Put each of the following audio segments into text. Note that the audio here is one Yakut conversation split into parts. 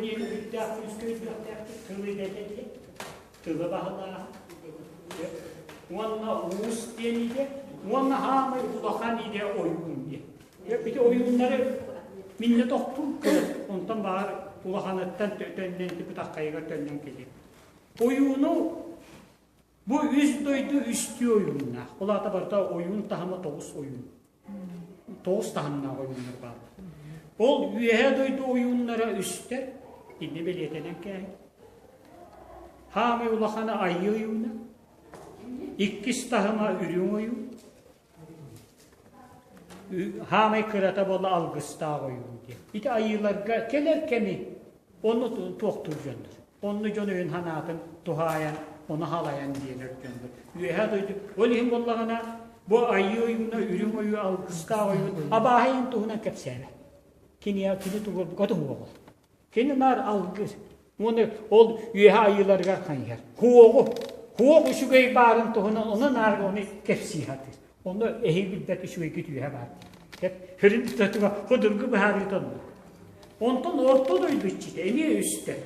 диэни үрдээх күүскэ өйдүөхтээхпит, тыл идэтэ диэн, тылы баһылааһын. Уонна уус диэн идэ, уонна хаамай улахан идэ ойуун диэн. Ити ойууннары миннэ тохтуур кыра, онтон баар улаханыттан төннөн бытаххайыгар төннөн кэлиэ. Ойууну бу үс дойду үстүү ойууннаах. Ол аата барыта ойуун таһыма тоҕус ойуун. Тоҕус таһымнаах ойууннар бааллар. Ол үөһээ дойду ойууннара үстэр, иннэ бэлиэтэнэн кээһин. Хаамай улахана айыы ойууна, иккис таһыма үрүҥ ойуун, Хаамай кырата буолла алгыстаах ойуун диэн. Ити айыыларга кэлэр кэми онну туохтуур дьоннор. Онну дьон өйүн санаатын туһаайан, ону халайан биэрэр дьоннор. Үөһээ дойду ол иһин буоллаҕына бу айыы ойууна, үрүҥ ойуу, алгыстаах ойуун абааһы туһунан кэпсээбэт. Кини кини тугу туһуоҕул. Кини наар алгыс. Уонна ол үөһэ айыыларыгар хайыһар. Хуоҕу, хуох үчүгэй баарын туһунан ону наар ону кэпсии сатыыр. Онно эһиги билбэт үчүгэйгит үөһэ баар. Сүрүн тутуга худургу быһаарыыта оннук. Онтон орто дойду иччитэ эмиэ үстэр.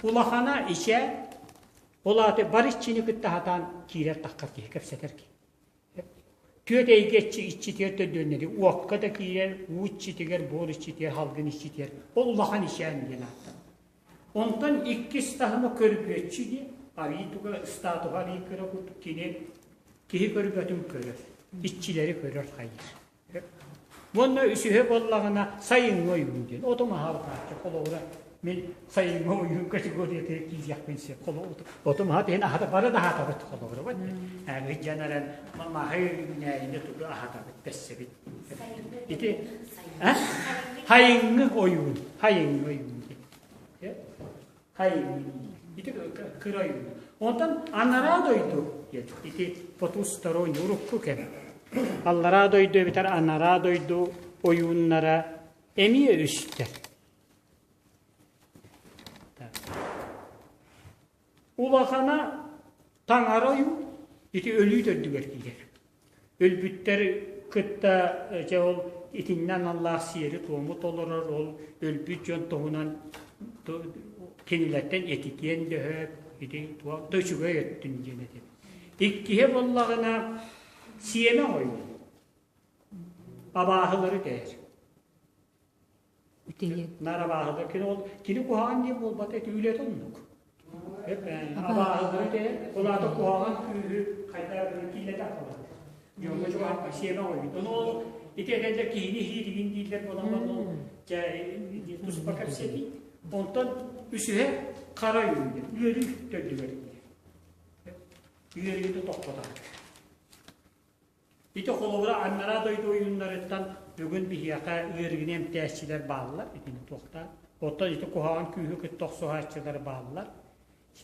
Улахана ичэ, ол аата бар иччини кытта сатаан киирэр таххар киһи кэпсэтэр киһи. Түөрт эйгэ иччитигэр төрдүөннэри уокка да киирэр, уу иччитигэр, буор иччитигэр, халгын иччитигэр. Ол улахан ичээн диэн ааттанар. Онтон иккис таһыма көрбүөччү диэн, арыы туга статуһа арыы кыра курдук кини киһи көрбөтүн көрөр, иччилэри көрөр хайыыр. Уонна үсүһэ буоллаҕына сайыҥҥы ойуун диэн. Оту маһа утааччы холобура мин сайыҥҥы ойуун категориятыгар киириэхпин сөп. Оту маһа иһин аһата бары да аһатабыт холобура. Ыдьан эрэн маһы үүнээйини тугу аһатабыт бэссэбит. Ити хайыҥҥы ойуун, хайыҥҥы ойуун диэн. Хайыҥҥы ити кыра ойуун. Онтон анараа дойду диэн ити потусторонний урукку кэм. Аллараа дойду эбэтэр анараа дойду ойууннара эмиэ үстэр. Улахана таҥара ойуун ити өлүү төрдүгэр киирэр. Өлбүттэр кытта дьэ ол итиннэ аналлаах сиэри-туому толорор, ол өлбүт дьон туһунан кинилэртэн этитиэн дөһөп, ити туох да үчүгэй өттүн диэн этэ. Иккиһэ буоллаҕына сиэмэх ойуун. Абааһылары кээр. Наар абааһылар кини ол кини куһаҕан диэн буолбата ити үлэтэ оннук. Абааһылары кээр, ол аата куһаҕан күүһү хайдах киллэтэ хаалар. Дьоҥҥо чугаһаппа сиэмэх ойуун. Ону ол ити этэллэр киһини иһииригин дииллэр буолан ол дьэ туспа кэпсэтии. Онтон үсүһэ хара ойуун диэн үөрүү төрдүгэр Үөрүүтэ тохтотор. Ити холобура анараа дойду ойууннарыттан бүгүн биһиэхэ ыарыыны эмтээччилэр бааллар, итини туохтаан. Оттон ити куһаҕан күүһү кытта охсуһааччылар бааллар.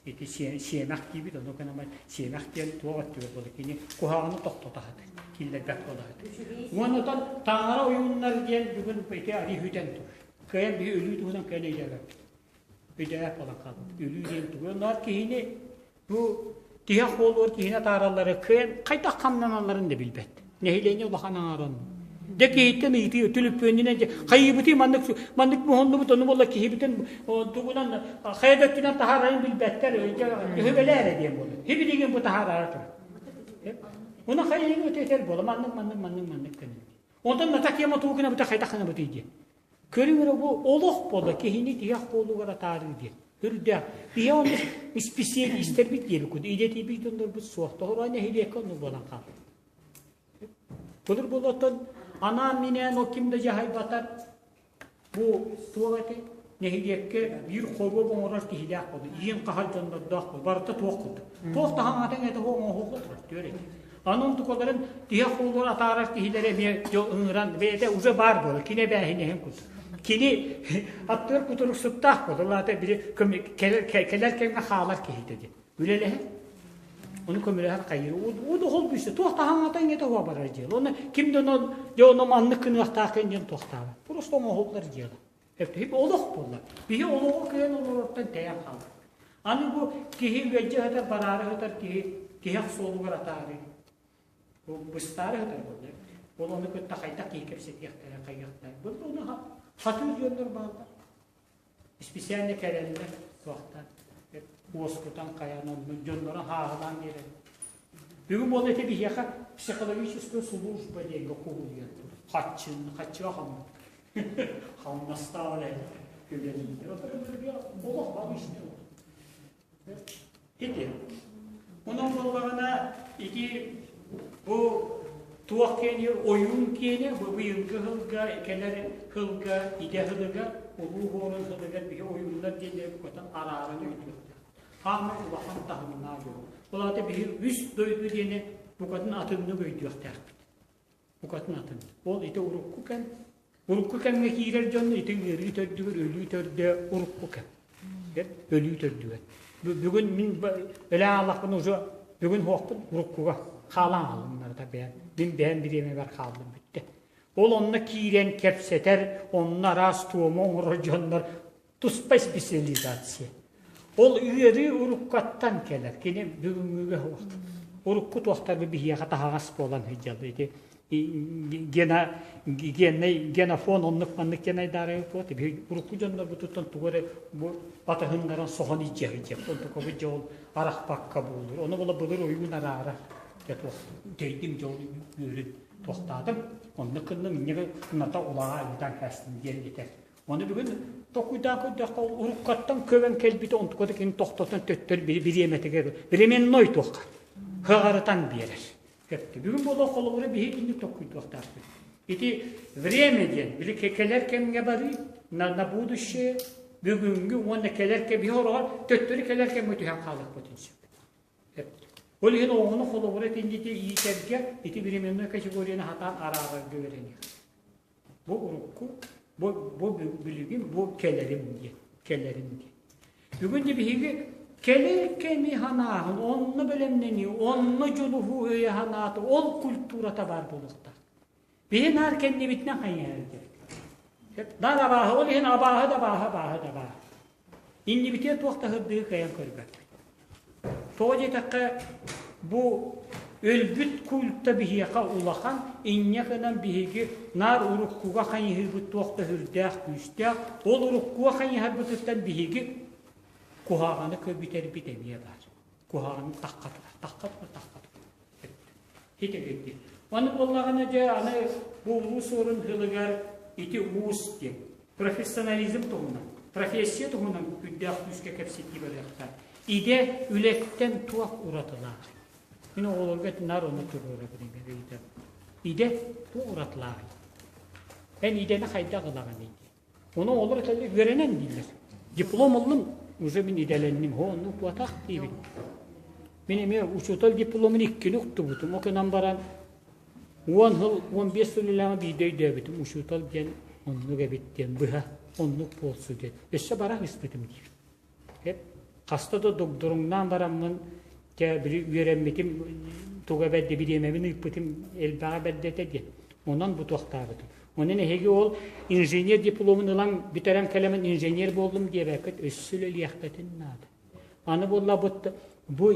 Ити сиэмэх диибит, ону гынан сиэмэх диэн туох өттүгэр буолар, кини куһаҕаны тохтото сатыыр, киллэрбэт буола сатыыр. Уонна оттон таҥара ойууннар диэн бүгүн ити арыы хүтэн турар. Кыайан биһи өлүү туһунан кыайан өйдөөбөппүт. Өйдөөбөт буолан хаалбыт. Өлүү диэн тугу? Онноор киһини Бу тиһэх буолуор киһини атаараллары кыайан хайдах хамнаналларын да билбэт. Нэһилиэнньэ улахан аҥаарын. Дьэ киһиттэн ыйытыы түлүпүөнүнэн дьэ хайыыбытый маннык маннык муһуннубут ону буолла киһибитин тугунан хайа да өттүнэн таһаарарын билбэттэр өһүбэлээ эрэ диэн буолар. Хибилигин бу таһаарара турар. Уна хайыыны өтөтөр буола маннык маннык маннык маннык гынын. Онтон натакема тугу гынабыта хайдах гынабытый диэн. Көрүҥ эрэ бу олох буолла киһини тиһэх буолуугар атаарыы диэн. Үрдээх. Биһи онно исписэлиистэрбит диэбиккит, идэтийбит дьоннорбут суох. Тоҕо нэһилиэккэ оннук буолан хаалбыт. Былыр буолуоттан анаан-минээн ол ким да дьаһайбатар бу туох этэй? Нэһилиэккэ биир хоруоп оҥорор киһилээх буолла, иин хаһар дьоннордоох буолла, барыта туох курдук. Туох да хаҥатыҥ этэ оҥоһуох турар, түөр этэ. Аны онтукаларын тиһэх холлор атаарар киһилэрэ эмиэ ыҥыран бэйэтэ уже баар буолар, кини эбээһинэһин курдук. Кини аттыгар кутуруксуттаах буолар, ол аата били кэлэр кэмҥэ хаалар киһитэ диэн. Үлэлэһэр. Ону көмөлөһөр хайыыр. Уу да холбуйса, туох да хаҥата иҥэтэ уа барар дьыала. Оны ким да онон дьэ ону маннык гыныахтаах диэн туохтаабат. Просто оҥоһуллар дьыала. Эппиһип олох буолла. Биһи олоҕу кыайан олорортон тэйэн хаалбыт. Аны бу киһи ыалдьа сытар, бараары сытар киһи тиһэх суолугар атаарыы. Бу быстаары сытар буолла. Ол ону кытта хайдах киһи кэпсэтиэхтэрэ, хайыахтара. Бұл ону сатыыр дьоннор бааллар. Специально кэлэллэр туохтан уоскутан хайан оннук дьоннорун хааһылаан биэрэллэр. Бүгүн буолла ити биһиэхэ психологическая служба диэҥҥэ кубулуйан турар. Хаччын, хаччыга хаммыт. Хамнастаах үлэлииллэр. Олох обычный олох. Ити. Онон буоллаҕына ити бу туох киэни ойуун киэнэ бу быйылгы сылга кэлэр сылга идэ сылыгар улуу хуорун сылыгар биһи ойууннар диэннэри букатын арааран өйдүөхтээх. Хаамай улахан таһымнаах дьон. Ол аата биһи үс дойду диэни букатын атыннык өйдүөхтээхпит. Букатын атын. Ол ити урукку кэм. Урукку кэмҥэ киирэр дьон ити ыарыы төрдүгэр өлүү төрдө урукку кэм. Өлүү төрдүгэр. Бүгүн мин өлө ааллахпын уже бүгүн хуохпун уруккуга хаалан хааллым бэйэм. Мин бэйэм бириэмэбэр хааллым бүттэ. Ол онно киирэн кэпсэтэр, онно араас туому оҥорор дьоннор туспа специализация. Ол ыарыы уруккаттан кэлэр. Кини бүгүҥҥүгэ суох. Урукку туохтарбы биһиэхэ таһаҕас буолан сылдьаллар. Ити гена, геннай, генофон оннук маннык диэн айдаарайбыт. Биһи урукку дьоннорбутуттан тугу эрэ бу батыһыннаран соһон илдьэ сылдьар. Онтукабыт дьэ ол арахпакка буолур. Ону була былыр ойуун араара дьэ туох дэйдим дьэ ол үөрүн туохтаатым. Оннук гынным инньэ гыната улаҕа ыытан кээстим диэн этэр. Ону бүгүн токуйдаан көрдөххө, уруккаттан көбөн кэлбити онтуката кини тохтотон төттөр бириэмэтигэр временной туохха хыҕарытан биэрэр. Көптү. Бүгүн буолуох холобура биһи итинник токуйдуохтаахпыт. Ити время диэн, били кэлэр кэмҥэ барыы, на, на будущее, бүгүҥҥү уонна кэлэр кэм, биһи ороҕор төттөрү кэлэр кэмҥэ түһэн хаалыахпытын сөп. Ол иһин оҕону холобура итиннити иитэргэ ити временной категорияны хатаан араарарга үөрэниэх. Бу урукку, бу, бу билигин, бу кэлэрим диэн, кэлэрим диэн. Бүгүн де биһиги кэлэр кэми санааһын, онно бэлэмнэнии, онно дьулуһуу өйө санаата, ол культурата баар буолуохтаах. Биһи наар кэннибитинэн хайыһар диэбит. Наар абааһы, ол иһин абааһы да абааһы, абааһы да абааһы. Иннибитигэр туох да сырдыгы кыайан көрбөппүт. Тоҕо диэтэххэ, бу өлбүт культа биһиэхэ улахан, инньэ гынан биһиги наар уруккуга хайыһыыбыт туох да сүрдээх күүстээх, ол уруккуга хайыһарбытыттан биһиги куһаҕаны көбүтэрбит эмиэ баар. Куһаҕаны тахха турар, тахха турар, тахха турар. Ити Ону буоллаҕына дьэ аны бу улуу суорун сылыгар ити уус диэн профессионализм туһунан, профессия туһунан үрдээх күүскэ кэпсэтии барыахтаах. Идэ үлэттэн туох уратылаах? Мин оҕолорго наар ону туруорабын ыйытабын. Идэ туох уратылааҕый? Эн идэни хайдах ылаҕыный диэн. Ону оҕолор этэллэр үөрэнэн дииллэр. Диплом ыллым, уже мин идэлэнним, оо оннук буотах диибин. Мин эмиэ учуутал дипломун иккини уктубутум. Ол гынан баран 10 сыл, 15 сыл үлэҕэ биирдэ өйдөөбүтүм учуутал диэн оннук эбит диэн быһа оннук буолсу диэн. Өссө баран испитим диир. Хаста да дугдуруҥнаан бараммын дьэ били үөрэммитим туга бэрдэ бириэмэбин ыыппытым элбэҕэ бэрдэ этэ диэн. Онон бутуохтаабытым. Онон эһиги ол инженер дипломун ылан бүтэрэн кэлэмин инженер буоллум диэбэккит өссө үлэлиэххитин наада. Аны буоллабыт бу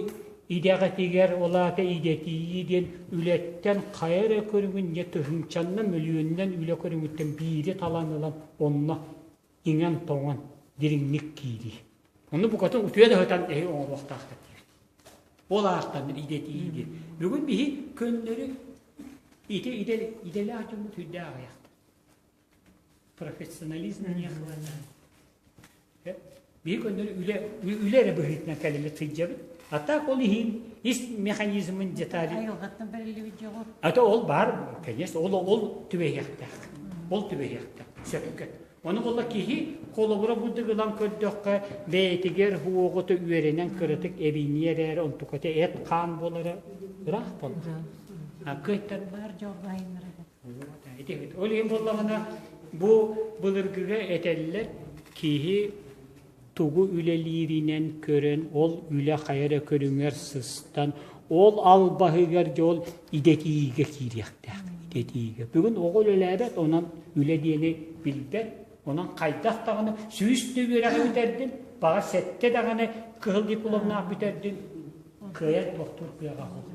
идэҕитигэр ол аата идэтийии диэн үлэттэн хайа эрэ көрүҥүн не тыһыынчаннан мөлүйүөнүнэн үлэ көрүҥүттэн биири талан ылан онно иҥэн-тоҥон дириҥник киирии. Ону букатын утуйа да сытан эһи оҥоруохтаахтар диир. Ол ааттанар идэтийии диэн. Бүгүн биһи көннөрү ити идэлээх дьоммут үрдээх аҕыйахтар. Профессионализм не хватает. Биһи көннөрү үлэ, үлэ эрэ быһыытынан кэлимит сылдьабыт. А так ол иһин ис механизмын детали... Айылҕаттан бэриллибит дьоҕур. А то ол баар, конечно, ол, ол түбэһиэхтээх. Ол түбэһиэхтээх. Сөпкө. Ону буолла киһи холобура бурдук ылан көрдөххө, бэйэтигэр уоҕута үөрэнэн кыратык эбиниэ эрээри, онтуката эт-хаан буолара ыраах буолла. А кыайтар Бар дьоҕурбаайыннара. Ити ол иһин буоллаҕына бу былыргыга этэллэр киһи тугу үлэлииринэн көрөн ол үлэ хайа эрэ көрүҥэр сыстан ол албаһыгар дьэ ол идэтийиигэ киириэхтээх идэтийиигэ бүгүн оҕо үлэлээбэт онон үлэ диэни билбэт онон хайдах даҕаны сүүс да үөрэҕи бүтэрдин баҕар сэттэ даҕаны кыһыл дипломнаах бүтэрдин кыайар туохтуур кыаҕа суох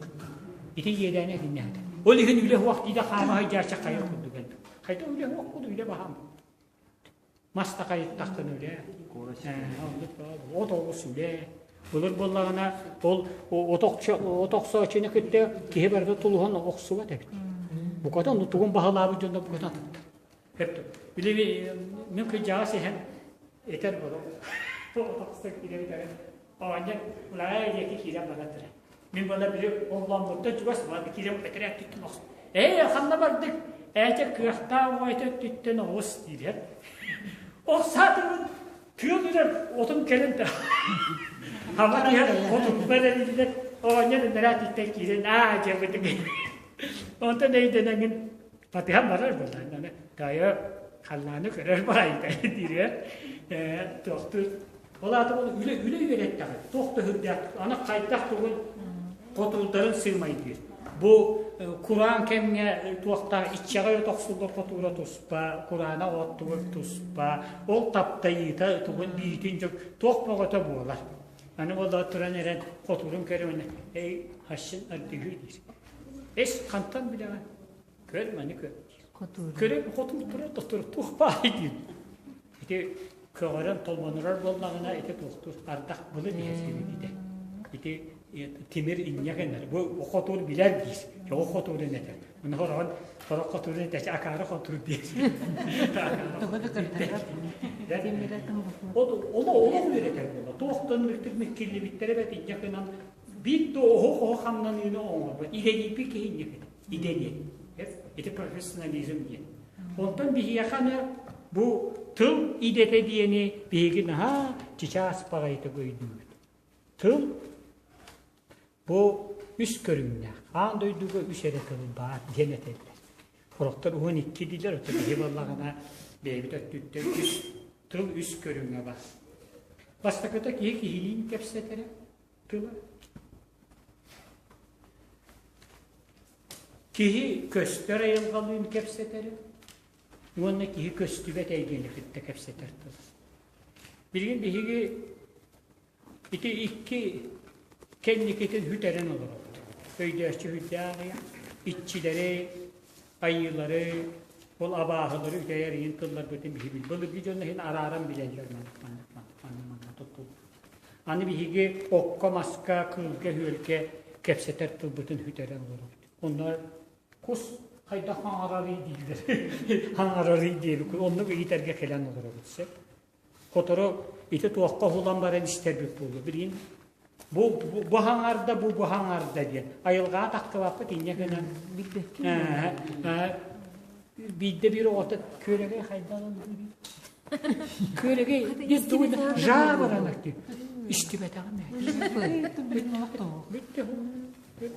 ити иэдээнэ итиннэһитэ ол иһин үлэ суох диидэ хаама сылдьааччы хайа курдук элбэх хайда үлэ суох буолу үлэ баһаам. Мас да хайыттаххына үлэ. От оҕус үлэ. Былыр буоллаҕына ол от охсооччуну кытта киһи барыта тулуһан охсубат эбит. Букатын онно тугун баһылаабыт дьонно букатын атыттар. Били мин кыдьаҕас иһэн этэр буолар. От охсо киирэн оонньон улараа диэки киирэн баран турар. Мин буола били оллооммуттан чугас буолан киирэн бэтэрээ өттүттэн охс. Ээ, ханна бардык? Ээтэ кыахтаах оҕойто өттүттэн оҕус диир. Охсаатыбын тыал үрэр отум кэлэн да хаба иһэр отуппар эриллэр оҕонньор ынараа өттүттэн киирэн аа дьэбитик. Онтон өйдөнөҥүн батыһан барар буолла. Тайа халлааны көрөр баайда диир. Ээ, туохтуур Ол аата ол үлэ үлэ үөрэттэҕэ. Туох да үрдээх. Аны хайдах тугун хотуурдарын сыымайдыыр. Бу кураан кэмҥэ туохтаах иччэҕэ тохсуллар хотуура туспа, кураана оттугар туспа, ол таптайыыта тугун биитин дьон туох бөҕөтө буолар. Аны ол туран эрэн хотуурун көрүмүнэ эй хашын ардыгы диир. Эс хантан билэҕин? Көр маны көр. Көрө хотуур турар тохтур туох баай диир. Ити көҕөрөн толбонурар буоллаҕына ити туохтуур ардах былы диэхсибитэ. Ити тимир инньэ гынар. Бу хотуур билэр диир. Тоҕо хотуурун этэр. Маны хороҕон сорох хотуурун этээччи акаары хотуур диир. Ол олох үөрэтэр буолла. Туохтан мүктүк миккиллибиттэрэ бэт инньэ гынан биир да оһох оһох хамнаныыны оҥорбот. Идэлийбит киһи инньэ гынар. Идэ диэн. Ити профессионализм диэн. Онтон биһиэхэ аны бу тыл идэтэ диэни биһиги наһаа чычаас баҕайытык өйдүүбүт. Тыл бу үс көрүҥнээх. Аан дойдуга үс эрэ тыл баар диэн этэллэр. Сорохтор 12 дииллэр, оттон биһи буоллаҕына бэйэбит өттүттэн үс тыл үс көрүҥэ бар. Бастакыта киһи киһилиин кэпсэтэрэ тыла. Киһи көстөр айылҕалыын кэпсэтэрэ уонна киһи көстүбэт эйгэни кытта кэпсэтэр тыл. Билигин биһиги ити икки кэнникитин сүтэрэн олоробут. Өйдөөччү сүрдээх аҕыйах, иччилэри, айыылары, ол абааһылары үтэйэр иһин тылларбытын биһиги былыргы дьон иһин арааран билэллэр маннык маннык маннык маннык маннык туттуллар. Аны биһиги окко-маска, кыылга-үөлгэ кэпсэтэр тылбытын сүтэрэн олоробут. Онно кус хайдах хаҥарарый дииллэр. Хаҥарарый диэбит. Оннук ыйытарга кэлэн олоробут сөп. Хотору ити туохха уһулан баран истэрбит буолуо. Билигин бу бу хаҥарда, бу бу хаҥарда диэн. Айылҕаҕа тахтыбаппыт инньэ гынан. Биирдэ биир оҕото күөрэгэй хайдах Күөрэгэй диэн тугу да жаабаранар диэн истибэтэҕим ээ. Бүттэ.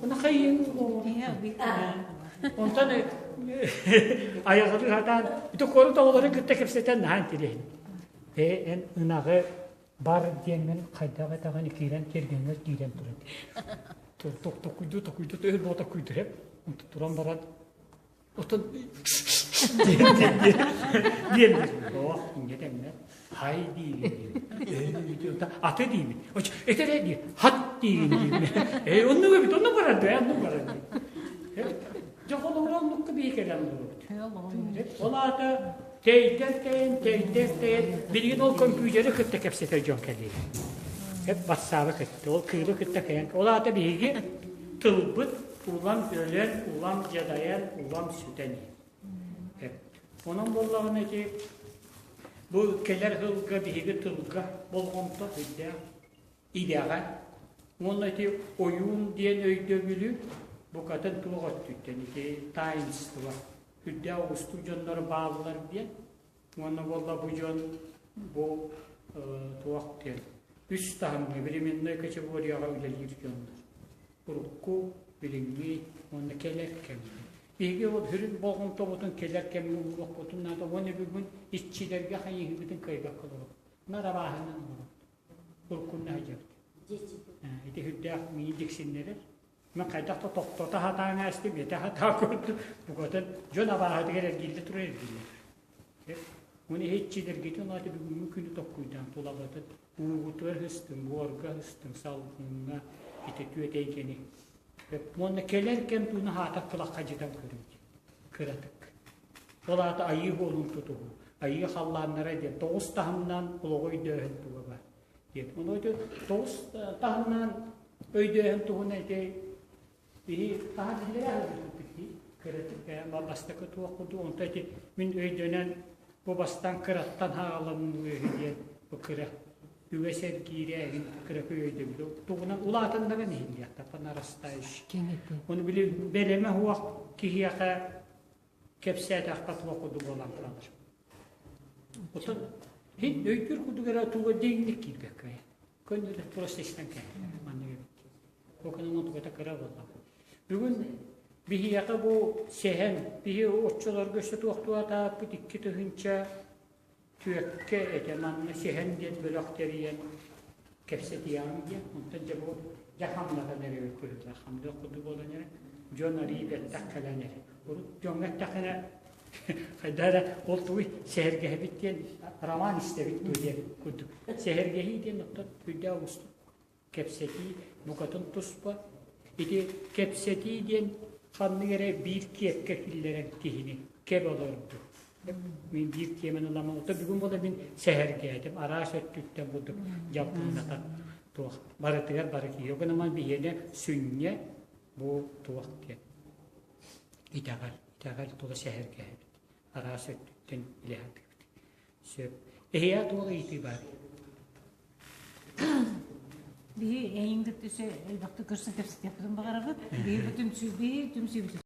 Оны хайын Онтон айаҕалыы сатаан ити куорат оҕолорун кытта кэпсэтэн наһаа интириэһин. Ээ эн ынаҕы бар диэммин хайдах этэҕин киирэн тиэргэҥҥэр киирэн туран. Токуйду токуйду өр буо токуйду туран баран Отон диэн ох инньэ тэҥнэ хай диибин аты диибин этэрэ диир хат диигин диибин ээ оннук эбит оннук барар да оннук барар дьэ холобура оннукка бии кэлэн олоробут ол аата тэйдэр тэйэн тэйдэр тэйэн билигин ол компьютеры кытта кэпсэтэр дьон кэлиэ ватсабы кытта ол кыылы кытта кэлэн ол аата биһиги тылбыт улам өлөн, улам дьадайан, улам сүтэн иһэр. Онон буоллаҕына ити бу кэлэр сылга биһиги тылга болҕомто үрдээх идэҕэ уонна ити ойуун диэн өйдөбүлү букатын туох өттүттэн ити таинство үрдээх уустук дьоннор бааллар диэн уонна буолла бу дьон бу туох диэн үс таһымҥа временной категорияҕа үлэлиир дьоннор урукку, билиҥҥи уонна кэлэр кэмҥэ. Биһиги ол сүрүн болҕомтобутун кэлэр кэмҥэ ууруохпутун наада уонна бүгүн иччилэргэ хайыһыыбытын кыайбакка олоробут. Нарабааһынан олоробут. Уруккунна сылдьабыт. Ити сүрдээх миигин дьиксиннэрэр. Мен хайдах да тохтото сатаан аастым, этэ сатаан көрдүм. Букатын дьон абааһытыгар эргиллэ турар эргиллэ. Уонна иһиччилэргитин аата бүгүҥҥү күнү токкуйдаан тулаҕытын уугутугар сыстыҥ, буорга сыстыҥ, салгыҥҥа ити түөтэйгэни. Уонна кэлэр кэм тууна хаатар кылаххадьытан көрүҥ кыратык. Ол аата айыы буолун тутуһуу. Айыы халлааннара диэн тоҕус таһымнаан олоҕу өйдөөһүн туга баар диэн. Ону ити тоҕус таһымнаан өйдөөһүн туһунан ити биһи хаһан биллэрэ аһыллыбыт дии. Кыратык бастакы туох курдук онто ити мин өйдөнөн бу бастаан кыраттан хааланыы диэн бу кыра үгэс эргиирэ эҥин кыракый өйдөбүлү тугунан улаатыннаран иһиллиэхтэ по нарастающей. Ону били бэлэмэ суох киһиэхэ кэпсээтэххэ туох курдук буолан хаалар. Оттон хин өйдүүр курдук эрэ туга диҥник киирбэккэ. Көннөрү просто истэн кэллэ. Маннык эбит. Коконун онтуката кыра буолла. Бүгүн биһиэхэ бу сэһэн, биһи оччолорго өссө туохтуатааппыт 2000 түөккэ этэ манна сэһэн диэн бөлөх тэрийэн кэпсэтиэҕиҥ диэн. Онтон дьэ бу дьэ хамнатан эрэ көрүллэр. Хамдыах курдук буолан эрэ дьон арыый бэттэх кэлэн эрэ. Урут дьоҥҥо эттэххинэ хайдах эрэ ол тугуй сэһэргэһэбит диэн роман истэбит дуо диэн курдук. Сэһэргэһии диэн оттон сүрдээх уустук кэпсэтии букатын туспа. Ити кэпсэтии диэн ханнык эрэ биир киэпкэ киллэрэн киһини кэп олорду. Мин биир тиэмэни ыламмын, оттон бүгүн буола мин сэһэргээтим, араас өттүттэн курдук дьалкыҥнатан туох барытыгар бары киһи. Гынан биһиэнэ сүнньэ бу туох диэн итэҕэл, итэҕэл тула сэһэргэһэбит, араас өттүттэн билэ сатыыбыт. Сөп. Эһиэхэ туох ыйытыы баар? Биһи эйиҥ кытта өссө элбэхтик көрсөн кэпсэтиэхпитин баҕарабыт. Биһи бу түмсүү, биһи түмсүүбүт.